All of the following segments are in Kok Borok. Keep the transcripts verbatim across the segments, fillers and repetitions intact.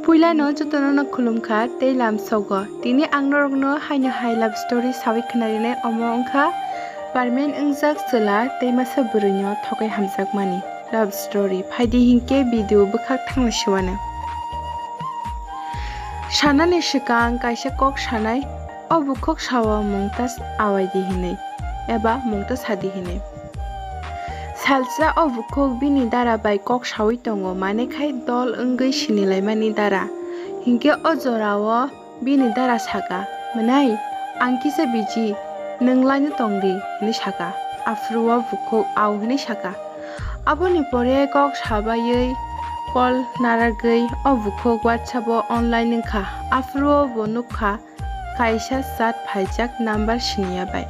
Puilano jotono no khulumkha tei lamsogo. Tini ang norokno haino hai love story sawi khnarinai, omo wngkha Parmen wngjak chwla tei masa bwrwino thokai hamjakmani love story. Phaidi hinkhe video bwkhak thangna siwano. Sanani swkang kaisa kok sanai, o bukhuk sao mungta awaidi hinwi eba mungta sadi hinwi. Salsa o bukhuk bini dara bai kok sawi tongo, mane khai dol wngwi sinilaimani dara. Hinkhe o jorao bini dara saka, "Mwnai, ang kisa biji, nwng laino tongdi," hinwi saka. Aphuru o bukhuk "Au," hinwi saka. Aboni pore kok sabaiwi call naragwi o bukhuk WhatsApp o online wngkha. Aphuru o bo nukha kaisa chat phaijak number siniya bai.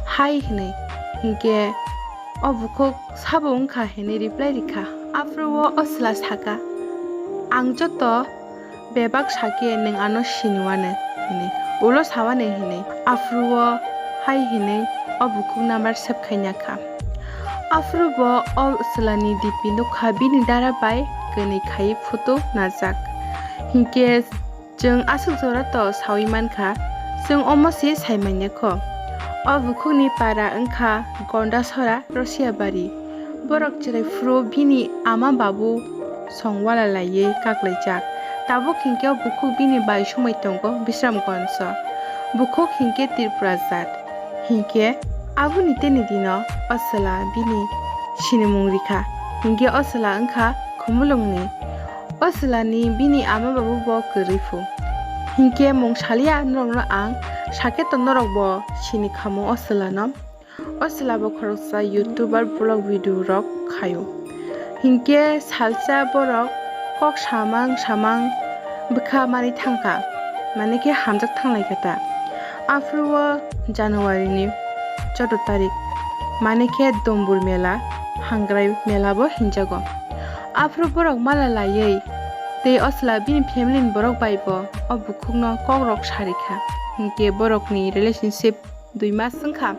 "Hai," hinwi. Hinkhe o bukhuk "Sabo wngkha?" hinwi reply rikha. Aphuru o o chwla saka, "Ang joto bebak sakhe nwng ano siniwano," hinwi. "Ulo sawani," hinwi. Aphuru o hai hinwi o bukhuk number save khaina kha. Aphuru bo o chwlani D P nukha bini dara bai kwnwi khai photo najak. Hinkhe chwng aswk jora to sawi mankha, chwng omo se sai manya kho. O bukhukni para wngkha Gondasora, Rosiabari. Borok chwrai phuru bini ama babu song wala laiwi kaklaijak. Tabuk hinkhe o bukhuk bini bai sumui tongo Bisramganjo. Bukhuk hinkhe Tripura jat. Hinkhe aboni teni dino o chwla bini sinimung rikha. Hinkhe o chwla wngkha Khumulwngni. O chwlani bini ama babu bo kwrwi phu. Hinkhe mung saliya norokno ang, sakhe to norok bo sini khamu o chwlano. O chwla bo khoroksa YouTuber vlog video rok khaio. Hinkhe salsa borok kok samang samang bwkha mani thangkha, mane khe hamjak thanglaikha ta. Aphuru o January ni choudo tarik, mane khe Dombul mela, Hangrai mela bo hinjago. Aphuru borok mala laiwi tei o chwla bini family ni borok bai bo o bukhukno kok rok sarikha, hinkhe borokni relationship dui mas wngkha.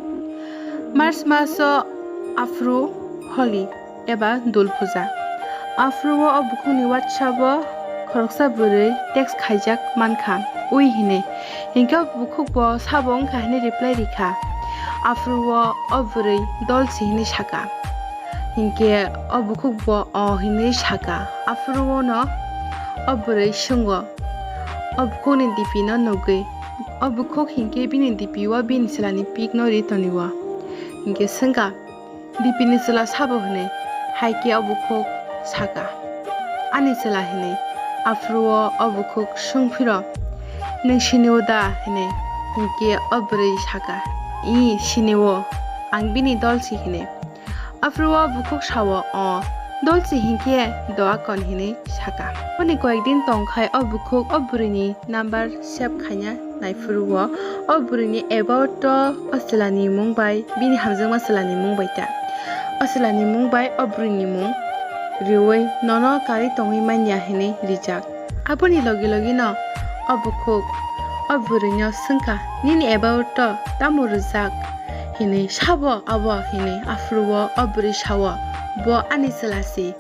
March maso aphuru Holi eba Dol Puja. Aphuru o bukhukni WhatsApp o khoroksa bwrwi text khaijak mankha, ui hinwi. Hinkhe o bukhuk bo sabo wngkha hinwi reply rikha. Aphuru o o bwrwi dol si hinwi saka. Hinkhe o bukhuk bo o hinwi saka. Aphuru o no o bwrwi swngo, o bukhukni D P no nugwi. O bukhuk hinkhe bini D P o bini chwlani pic no ri tonwi o. Hinkhe swngkha, "D P ni chwla sabo?" hinwi. Haikhe o bukhuk saka, "Ani chwla," hinwi. Aphuru o o bukhuk swngphiro, "Nwng sini o da?" hinwi. Hinkhe o bwrwi saka, "Ih, sini o, ang bini dol si," hinwi. Aphuru o bukhuk sao, "O, dol si hinkhe doa kon," hinwi saka. Boni koyek din tongkhai o bukhuk o bwrwini number save khaina naiphuru o, o bwrwini about o o chwlani mung bai bini hamjakma chwlani mung bai ta. O chwlani mung bai o bwrwini mung riui nono karwi tongwi manya hinwi rijak. Aboni logi logi no o bukhuk o bwrwino swngkha, "Nini about o tamo rwjak?" hinwi. "Sabo abo?" hinwi. Aphuru o o bwrwi sao, "Bo ani chwla si,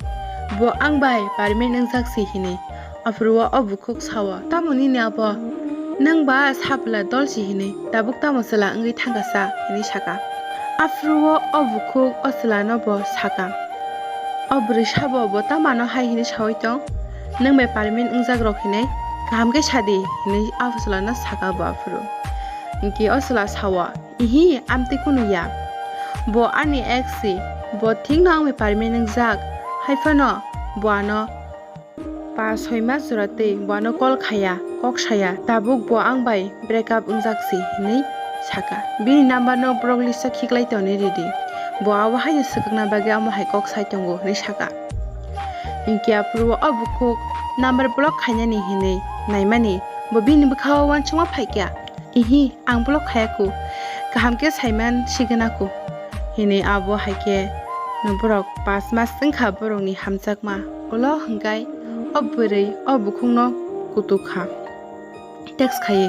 bo ang bai parmen wngjak si," hinwi. Aphuru o o bukhuk sao, "Tamo nini abo? Nwng ba sapla dol si hinwi, tabuk tamo chwla wngwi thangkha sa?" hinwi saka. Aphuru o o bukhuk o chwlano bo saka, "O bwrwi sabo bo tamo ano hai hinwi saui tong? Nwng bai parmen wngjak rok hinwi kaham khe sadi," hinwi o chwlano saka bo aphuru. Hinkhe o chwla sao, "Ihi, amtwi kunu ya. Bo ani ex si, bo thikno ang bai parmen wngjak, hai phano bo ano pa soi mas jora tei bo ano call khaya, kok saya, tabuk bo ang bai break up wngjak si," hinwi saka. "Bini number no block list o khiklai tongni ridi, bo abo haino swkakna bagwi amo hai kok sai tongo," hinwi saka. Hinkhe aphuru o bukhuk number block khainani hinwi naimani, bo bini bwkhao uansukma phaikha. "Ihi, ang block khayakhu, kaham khe saiman sigwnaku," hinwi abo hai khe no borok pas mas wngkha borokni hamjakma. Ulo hwnkhe o bwrwi o bukhukno kutukha, text khaiwi,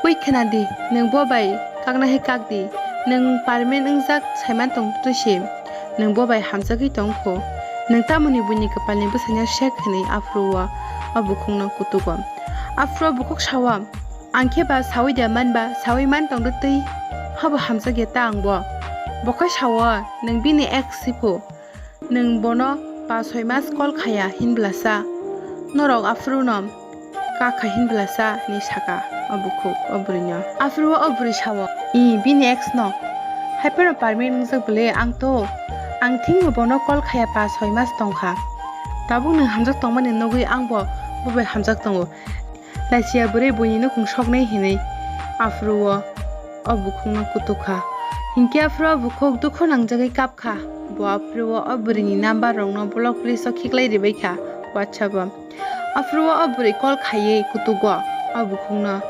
"Ui khwnadi, nwng bo bai kakna hai kakdi, nwng parmen wngjak saiman tong twi se, nwng bo bai hamjagwi tong kho, nwng tamoni buini kwpalni bwsaino sek," hinwi aphuru o o bukhukno kutugo. Aphuru bukhuk sao, "Ang khe ba saui de man ba, saui man tong de twi, habo hamjak ya ta ang bo." Bo khe sao, "Nwng bini ex si phu, nwng bono pa soi mas call khaya hin bwlasa, norok aphuru no kak kha hin bwlasa," hinwi saka o bukhuk o bwrwino. Aphuru o bwrwi sao, "I, bini ex no hai phano permanent wngjak bwle ang to, ang thwngno bono call khaya pa soi mas tong kha, tabuk nwng hamjak tongmani nugwi ang bo bo bai hamjak tongo." Lachiya bwrwi buini nukhung soknai hinwi aphuru o o bukhukno kutuk kha. Hinkhe aphuru o bukhuk dukhu nangjagwi kap kha. Bo aphuru o o bwrwini number rokno block list o khiklai ribai kha WhatsApp o. Aphuru o o bwrwi call khaiwi kutugo o bukhukno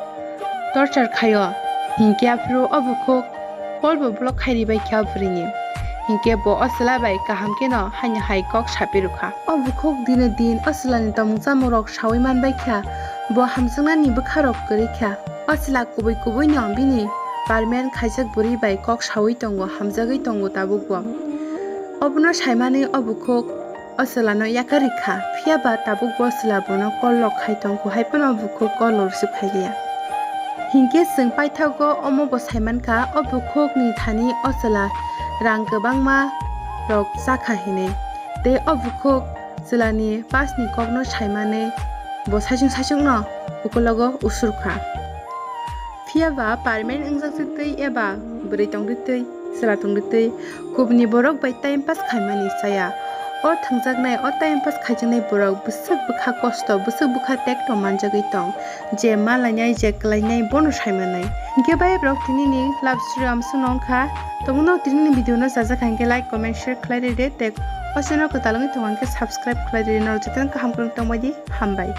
torture khaio. Hinkhe aphuru o bukhuk call bo block khai ribai kha o bwrwini. Hinkhe bo o chwla bai kaham kheno haino hai kok sapi rwkha. O bukhuk dine din o chwlani tongmung chamung rok saui manbai kha, bo hamjaknani bwkha rok kwrwi kha. O chwla kubui kubui no bini permanent khaijak bwrwi bai kok saui tongo, hamjagwi tongo tabuk bo. Obono saimani o bukhuk o chwlano yakarwi kha, phiya ba tabuk bo chwla bono call rok khai tongkho, hai phano bukhuk call rok receive khai liya. Hinkhe chwng paithago omo bo saimankha, o bukhukni thani o chwla rang kwbangma rok chakha hinwi. Tei o bukhuk chwlani pasni kokno saimanwi bo saichung saichungno ukulogo usurkha. Phiya ba permanent wngjak twi eba bwrwi tong twi, chwla tong twi, kubuni borok bai time pass khaimani chaya. O thangjaknai, o time pass khaijaknai borok bwswk bwkha kosto, bwswk bwkha tekto manjagwi tong, je malainai, je kwlainai, bono saimanai. Hinkhe bai borok tinini love story amsukno wngkha. Tongmano tinini video no chajak kha hinkhe like, comment, share khlai ride, tei o channel kwtal wngwi tongo hinkhe subscribe khlai ride, norok jotono kaham kwrwng tongbai di, hambai.